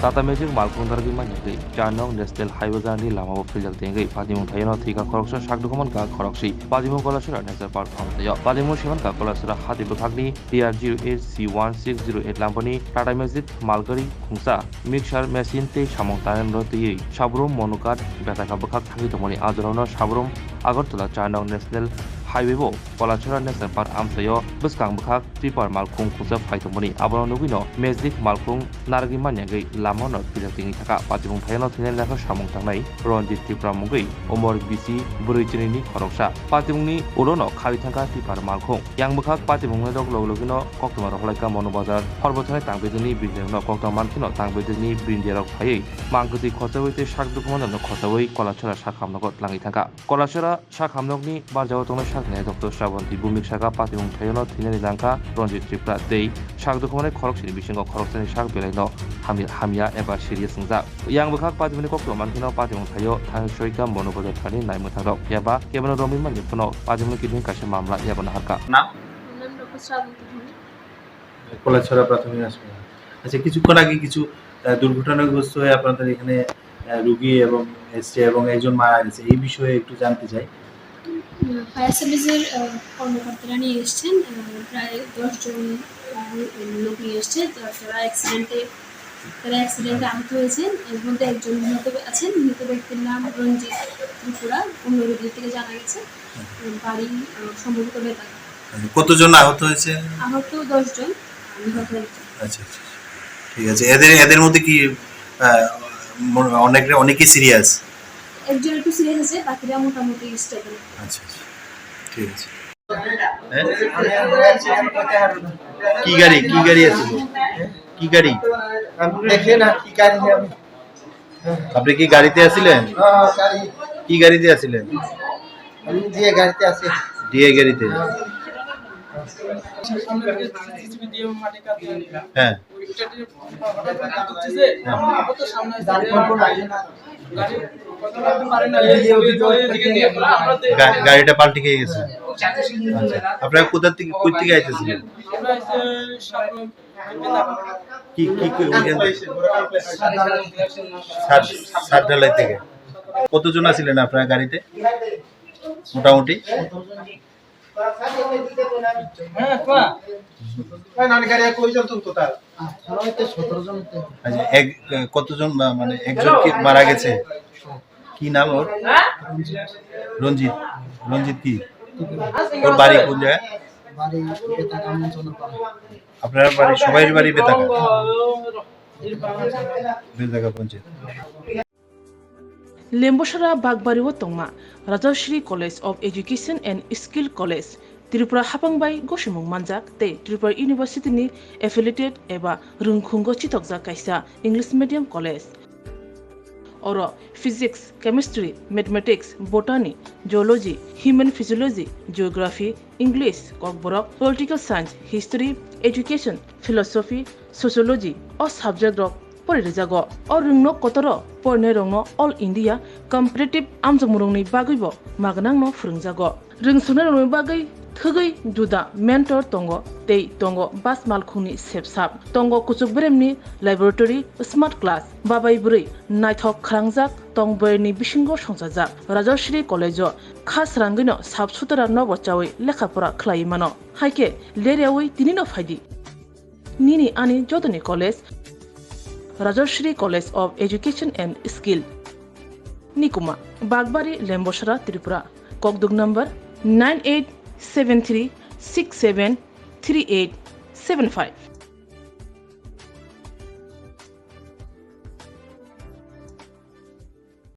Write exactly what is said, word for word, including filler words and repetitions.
Tata Magic malkhung narwgwi manya twi char nong National Highway ganani lamao philjak tengwi patimung thaio no thwikha khoroksa, sak dukhumankha khoroksui. Patimung Kolasora Nature Park amchaio. Patimung simankha Kolasora hati bwkhakni T R zero eight C one six zero eight lambani Tata Magic malgari khungsa mixer machine tei samung tangnai no twiwi Sabrum Monukat betaka bwkhak thangwi tongmani. A jorao no Sabrum Agartala char nong National Highway o Kolasora National Park amchaio bwskang bwkhak tipper malkhung khungsa phai tongmani. Abono nugwino Magic malkhung narwgwi manya wngwi lamao no philjak tengwi thangkha. Patimung thaio no thwinani nangkha samung tangnai Ranjit Tripura mungwi umor bisi bwrwi chinini khoroksa. Patimungni ulo no khawi thangkha tipper malkhung. Yang bwkhak patimung rok logi logino koktwma rohorlaikha Mono Bazar Horbo thanai Tangbedekni brindirokno. Koktwma mankheno Tangbedekni brindirok phaiwi mang kwtwi khochaui tei sak dukhumanrokno khochaui Kolasora sak hamnogo twlangwi thangkha. Kolasora sak hamnokni barjao tongnai sakni naithok Srabanti Bhumik sakha, patimung thaio no thwinani nangkha Ranjit Tripura tei sak dukhumanai khoroksani bisingo khoroksani sak belaino hamya, hamya eba serious wngjak. Yang bwkhak patimungni koktwma mankheno patimung thaio thangwi soikha Mono Bazar thani naimwthangrok eba kebono romwi manwi phano patimungni kidney kaisa mamla eba naharkha. নাম? আমার নাম ডক্টর শ্রাবন্তী ভৌমিক। কলেজছড়া প্রাথমিক হাসপাতাল। আচ্ছা, কিছুক্ষণ আগে কিছু, আহ, দুর্ঘটনাগ্রস্ত হয়ে আপনাদের এখানে, আহ, রুগী এবং এসছে এবং একজন মারা গেছে, এই বিষয়ে একটু জানতে চাই। উম, ফায়ার সার্ভিসের, আহ, কর্মকর্তারা নিয়ে এসছেন, আহ, প্রায় দশ জন, আহ, লোক নিয়ে এসছে। তা-, তারা অ্যাক্সিডেন্টে, তারা অ্যাক্সিডেন্টে আহত হয়েছেন। এর মধ্যে একজন নিহত আছেন। নিহত ব্যক্তির নাম রঞ্জিত ত্রিপুরা, অন্য রোগীর থেকে জানা গেছে। উম, বাড়ি, আহ, সম্ভবত বেতাগা। কতজন আহত হয়েছে? আহত দশ জন, নিহত একজন। আচ্ছা, আচ্ছা, আচ্ছা। ঠিক আছে। এদের, এদের মধ্যে কি, আহ, মো-, অনেকে, অনেকেই সিরিয়াস? একজন একটু সিরিয়াস আছে, বাকিরা মোটামুটি স্টেবল। আচ্ছা, আচ্ছা। ঠিক আছে। হ্যাঁ? কি গাড়ি, কি গাড়ি আছিল? কি গাড়ি? আমি দেখে না, কি গাড়ি আমি আপনি কি গাড়িতে আছিলেন? হ্যাঁ, গাড়ি। কি গাড়িতে আছিলেন? আমি যে গাড়িতে আছি। ডিআই গাড়িতে? হ্যাঁ। সামনে থেকে সিসিটিভি দিয়ে মাঠে কাজ করে। হ্যাঁ। ওই ইটাটির হঠাৎ করে কাজ হচ্ছে যে, হ্যাঁ। আমার তো সামনে আছে। গাড়ি পারে না, এই, এই, এই দিকে নিয়ে আমরা দেখি। গা-, গাড়িটা পাল্টি খেয়ে গেছে। আচ্ছা। আপনারা কোথা থেকে, কই থেকে আইতেছিলেন? আমরা এসে সামনে কি, কি, কি, ওইখান থেকে? সাত, সাত ঢালাই থেকে। কতজন আছিলেন আপনার গাড়িতে মোটামুটি? আচ্ছা, এক, কতজন মা-, মানে একজন কি মারা গেছে? কি নাম ওর? রঞ্জিত। রঞ্জিত কি? ওর বাড়ি কোন জায়গায়? বাড়ি বেতাগা মঞ্চনপাড়া। আপনার বাড়ি, সবাই বাড়ি বেতাগা? বেতাগা panchayat. Lembosara Bagbari o tongma Rajashri College of Education and Skill College, Tripura hapang bai gosimung manjak tei Tripura University ni affiliated eba rwngkhungo chitokjak kaisa English medium college. Oro Physics, Chemistry, Mathematics, Botany, Zoology, Human Physiology, Geography, English, Kokborok, Political Science, History, Education, Philosophy, Sociology o subject rok pori rijago. O rwngno kotoro porinai rokno All India Competitive amjokmung rokni bagwi bo magnang no phwrwngjago. Rwngsoknai rokni bagwi thwgwi juda mentor tongo tei tongo bas malkhungni sepsap, tongo kuchuk beremni laboratory, smart class, babai bwrwi naithok khwrangjak tong bwrwini bisingo songchajak. Rajashri College o kha srangwino sap sutara nobo chawi lekha pora khlaiwi mano. Haikhe leryawi tinino phaidi. Nini ani jotoni college, Rajashri College of Education and Skill. Nikuma, Bagbari, Lembosara, Tripura. Kokduk number nine eight seven three six seven three eight seven five.